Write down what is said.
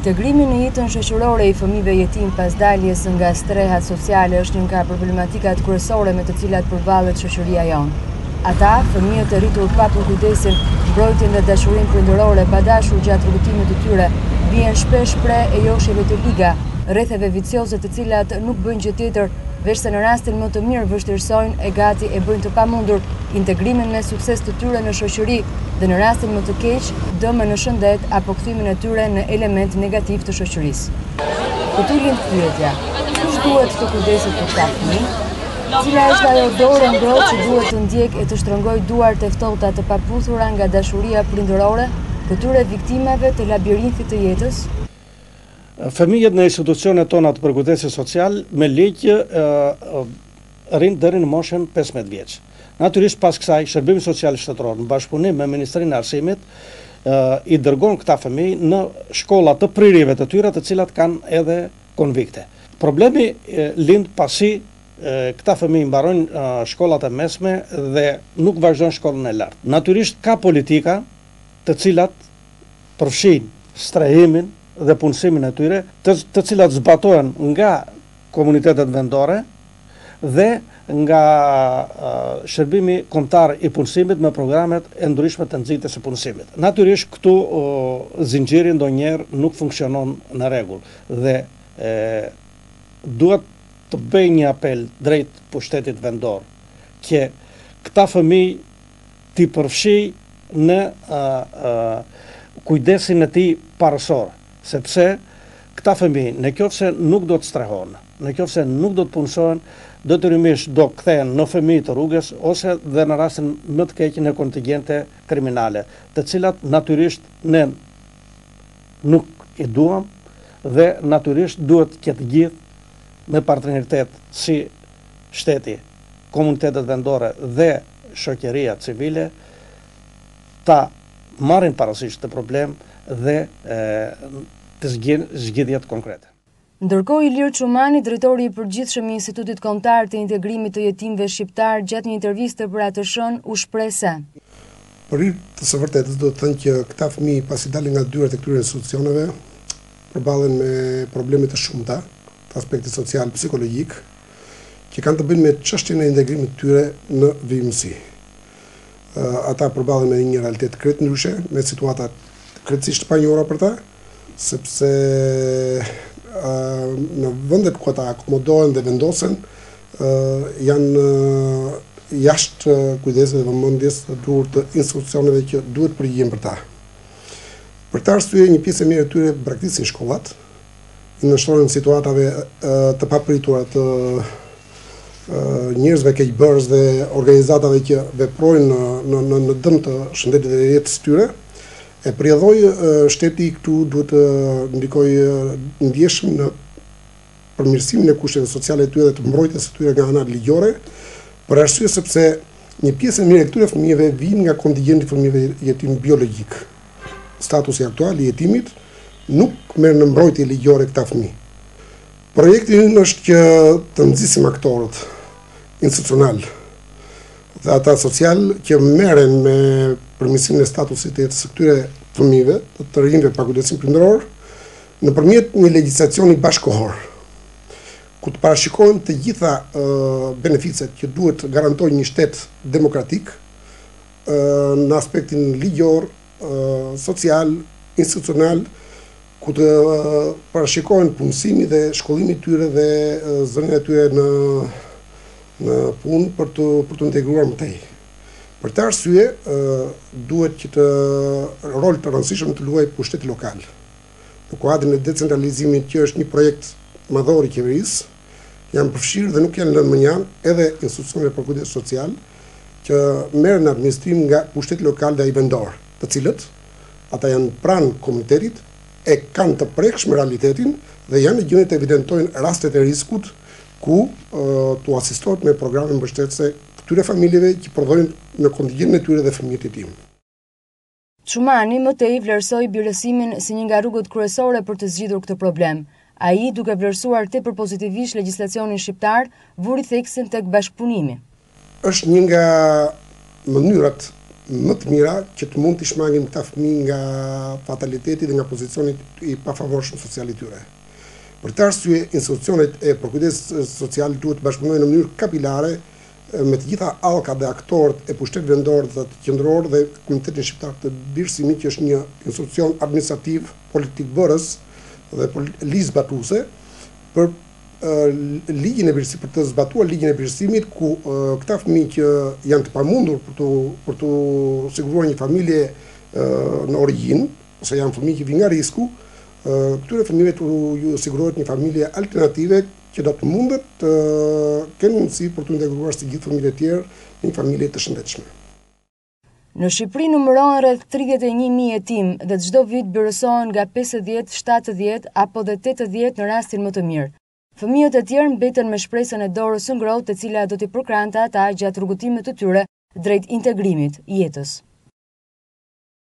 Integrimi në jetën shoqërore i fëmijëve jetimë pas daljes nga strehat sociale është një nga problematikat kryesore me të cilat përballet shoqëria jonë. Ata, fëmijët e rritur pa përkujdesjen, mbrojtjen dhe dashurinë prindërore pa dashur gjatë rrugëtimit të tyre, bien shpesh pre e joshjeve të liga, rretheve vicioze të cilat nuk bëjnë gjë tjetër veçse në rastin më të mirë vështirësojnë e gati e bëjnë të pamundur integrimin me sukses të tyre në shoqëri dhe në rastin më të keq, dëme në shëndet apo kthimin e tyre në element negativ të shoqërisë. Këtu lind pyetja, kush duhet të kujdeset për këta fëmijë? Cila është ajo dorë e ngrohtë që duhet të ndjekë e të shtrëngojë duart e ftohta të paputhura nga dashuria prindërore këtyre viktimave të labirinthit të jetës? Fëmijët në institucionet tona të përkujdesjes social me ligj rrinë deri në moshën 15 vjeç. Natyrisht pas kësaj, Shërbimi Social Shtetëror në bashkëpunim me Ministrinë e Arsimit i dërgon këta fëmijë në shkolla të prirjeve të tyre, të cilat kanë edhe konvikte. Problemi lind pasi këta fëmijë mbarojnë shkollat e mesme dhe nuk vazhdojnë shkollën e lartë. Natyrisht ka politika të cilat përfshijnë strehimin dhe punësimin e tyre, të, të cilat zbatohen nga komunitetet vendore dhe nga Shërbimi Kombëtar i Punësimit me programet e ndryshme të nxitjes së punësimit. Natyrisht këtu zinxhiri ndonjëherë nuk funksionon në rregull dhe duhet të bëj një apel drejt pushtetit vendor që këta fëmijë t'i përfshijë në kujdesin e tij parësor, sepse këta fëmijë, në qoftë se nuk do të strehohen, në qoftë se nuk do të punësohen, detyrimisht do kthehen në fëmijë të rrugës ose dhe në rastin më të keq në kontingjente kriminale, të cilat natyrisht ne nuk i duam dhe natyrisht duhet që të gjithë me partneritet si shteti, komunitetet vendore dhe shoqëria civile ta marrin parasysh këtë problem dhe të gjejnë zgjidhjet konkrete. Ndërkohë, Ilir Çumani, drejtori i përgjithshëm i Institutit Kombëtar të Integrimit të Jetimëve Shqiptarë, gjatë një interviste për ATSH-në, u shpreh se. Për hir të së vërtetës duhet thënë që këta fëmijë pasi dalin nga dyert e këtyre institucioneve përballen me probleme të shumta të aspektit social, psikologjik, që kanë të bëjnë me çështjen e integrimit të tyre në vijimësi. Ata përballen me një realitet krejt ndryshe, me situata krejtësisht të panjohura për ta, sepse në vendet ku ata akomodohen dhe vendosen janë jashtë kujdesit dhe vëmendjes së duhur të institucioneve që duhet të përgjigjen për ta. Për këtë arsye, një pjesë e mirë e tyre braktisin shkollat, i nënshtrohen situatave të papritura të njerëzve keqbërës dhe organizatave që veprojnë në në në, në dëm të shëndetit dhe jetës së tyre. E për rrjedhojë shteti këtu duhet të ndikojë ndjeshëm në përmirësimin e kushteve sociale të tyre dhe të mbrojtjes së tyre nga ana ligjore, për arsye sepse një pjesë e mirë e këtyre fëmijëve vijnë nga kontingjenti i fëmijëve jetim biologjik. Statusi aktual i jetimit nuk merr në mbrojtje ligjore këta fëmijë. Projekti ynë është që të nxisim aktorët institucionalë dhe ata social që merren me përmirësimin e statusit të jetës së këtyre fëmijëve, të të rinjve pa kujdesin prindëror, nëpërmjet një legjislacioni bashkëkohor, ku të parashikohen të gjitha beneficet që duhet të garantojë një shtet demokratik në aspektin ligjor, social, institucional, ku të parashikohen punësimi dhe shkollimi i tyre dhe zënia e tyre në në punë për të për t'u integruar më tej. Për këtë arsye, duhet që të rol të rëndësishëm të luajë pushteti lokal. Në kuadrin e decentralizimit që është një projekt madhor i qeverisë, janë përfshirë dhe nuk janë lënë mënjanë edhe institucionet e përkujdesit social që merren në administrim nga pushteti lokal dhe ai vendor, të cilët ata janë pranë komunitetit, e kanë të prekshme realitetin dhe janë në gjendje të evidentojnë rastet e riskut ku t'u asistohet me programe mbështetëse këtyre familjeve që prodhojnë në kontingjentin e tyre dhe fëmijët jetimë. Çumani më tej vlerësoi birësimin si një nga rrugët kryesore për të zgjidhur këtë problem. Ai, duke vlerësuar tepër pozitivisht legjislacionin shqiptar, vuri theksin tek bashkëpunimi. Është një nga mënyrat më të mira që të mund t'i shmangim këta fëmijë nga fataliteti dhe nga pozicioni i pafavorshëm social i tyre. Për këtë arsye, institucionet e përkujdesjes social duhet të bashkëpunojnë në mënyrë kapilare me të gjitha allkat dhe aktorët e pushtetit vendor dhe të qendror dhe Komitetin Shqiptar të Birësimit që është një institucion administrativ, politikëbërës dhe ligjzbatuese për ligjin e birësimit, për të zbatuar ligjin e birësimit ku këta fëmijë që janë të pamundur për t'u për t'u siguruar një familje në origjinë ose janë fëmijë që vijnë nga risku, këtyre fëmijëve t'u ju sigurohet një familje alternative që do të mundet të kenë mundësi për t'u integruar si gjithë fëmijët e tjerë në një familje të shëndetshme. Në Shqipëri numërohen rreth 31.000 jetimë dhe çdo vit birësohen nga 50, 70 apo dhe 80 në rastin më të mirë. Fëmijët e tjerë mbeten me shpresën e dorës së ngrohtë e cila do t'i përkrahte ata gjatë rrugëtimit të tyre drejt integrimit, jetës.